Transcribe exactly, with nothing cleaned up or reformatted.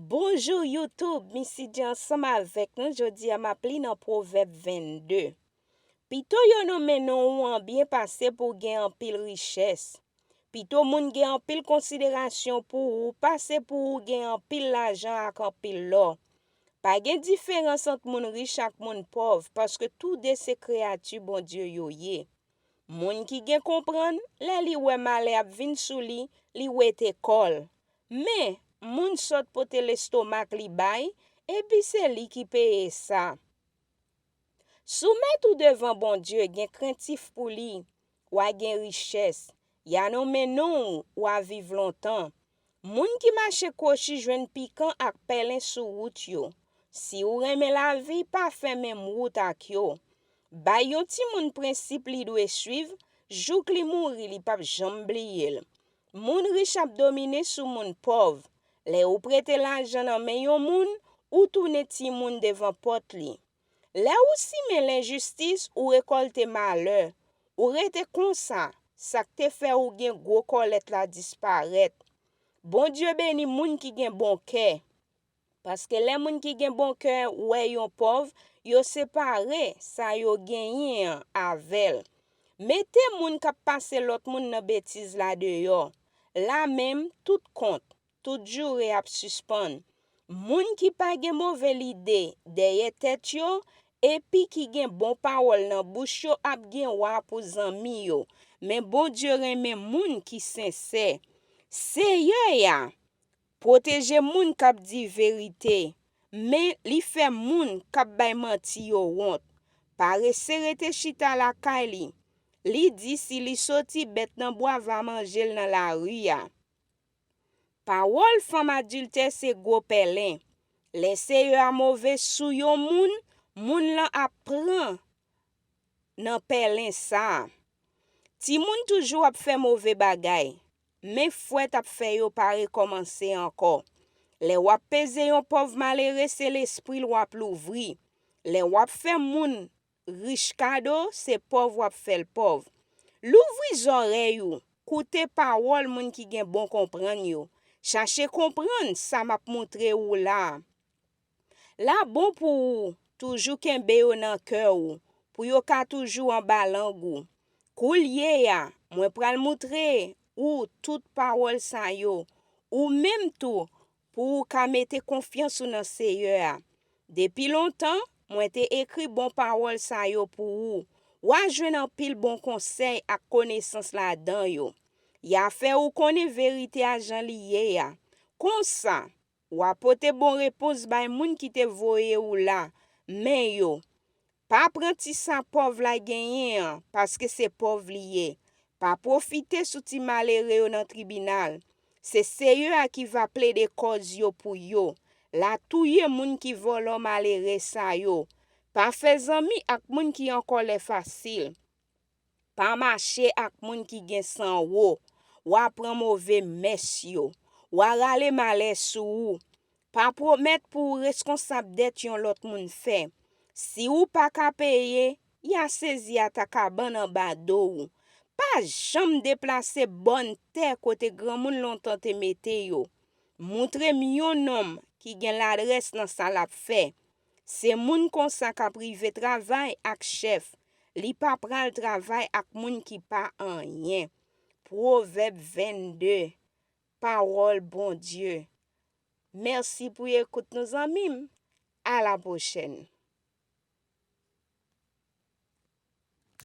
Bonjou YouTube, Missy J ansanm avèk nou. Jodi a m ap li nan Pwovèb vennde. Pito yo nonmen non ou an byen pase pou w gen anpil richès. Pito moun gen anpil konsiderasyon pou ou pase pou ou gen anpil lajan ak anpil lò. Pa gen diferans ant moun rich ak moun pòv, paske toude se kreyati Bondye yo ye. Moun ki gen konprann, lè li wè malè ap vin sou li, li wete kò l. Men, moun sòt pote lestomak li bay, epi se li ki peye sa. Soumèt ou devan Bondye, gen krentif pou li, w a gen richès, y a nonmen non ou, w a viv lontan. Moun ki mache kwochi jwenn pikan ak pèlen sou wout yo. Si w renmen lavi, pa fè menm wout ak yo. Bay yon timoun prensip li dwe swiv, jouk li mouri, li p ap janm bliye l. Moun rich ap domine sou moun pòv. Lè ou prete lajan nan men yon moun, ou tounen timoun devan pòt li. Lè ou simen lenjistis, ou rekòlte malè. Ou rete konsa, sa k te fè ou gen gwo kòlèt la disparèt. Bondye beni moun ki gen bon kè. Paske lè moun ki gen bon kè wè yon pòv, yo separe sa yo genyen an avè l. Mete moun k ap pase lòt moun nan betiz la deyò. La menm, tout kont, tout joure ap sispann. Moun ki pa gen move lide dèyè tèt yo, epi ki gen bon pawòl nan bouch yo ap gen wa pou zanmi yo. Men Bondye renmen moun ki sensè. Seyè a pwoteje moun k ap di verite, men li fè moun k ap bay manti yo wont. Parese rete chita lakay li. Li di si li soti bèt nan bwa va manje l nan lari a. Pawòl fanm adiltè se gwo pèlen. Lè Seyè a move sou yon moun, moun lan ap pran nan pèlen sa a. Timoun toujou ap fè move bagay, men fwèt ap fè yo pa rekòmanse ankò. Lè w ap peze yon pòv malere, se lespri l w ap louvri. Lè w ap fè moun rich kado, se pòv w ap fè l pòv. Louvri zòrèy ou, koute pawòl moun ki gen bon konprann yo. Chache konprann sa m ap moutre ou la a. La bon pou ou toujou kenbe yo nan kè ou, pou yo ka toujou anba lang ou. Koulye a, mwen pral moutre ou tout pawòl sa yo, ou menm tou, pou ou ka mete konfyans ou nan Seyè a. Depi lontan, mwen te ekri bon pawòl sa yo pou ou. W a jwenn anpil bon konsèy ak konesans ladan yo. Y a fè ou konnen verite a jan li ye a. Konsa, w a pote bon repons bay moun ki te voye ou la. Men yo, pa pran ti sa pòv la genyen an, paske se pòv li ye. Pa pwofite sou ti malere yo nan tribinal. Se Seyè a ki va plede kòz yo pou yo. L a touye moun ki vòlò malere sa yo. Pa fè zanmi ak moun ki an kòlè fasil. Pa mache ak moun ki gen san wo. W a pran move mès yo. W a rale malè sou ou. Pa pwomèt pou w reskonsab dèt yon lòt moun fè. Si ou pa ka peye, y a sezi atakabann anba do ou. Pa janm deplase bòn tè kote granmoun lontan te mete yo. Moutre m yon nonm ki gen ladrès nan sa l ap fè. Se moun konsa k ap rive travay ak chèf. Li pa pral travay ak moun ki pa anyen. Pwovèb vennde. Pawòl Bondye. Mèsi pou ekout nou, zanmi m. A la pwochèn.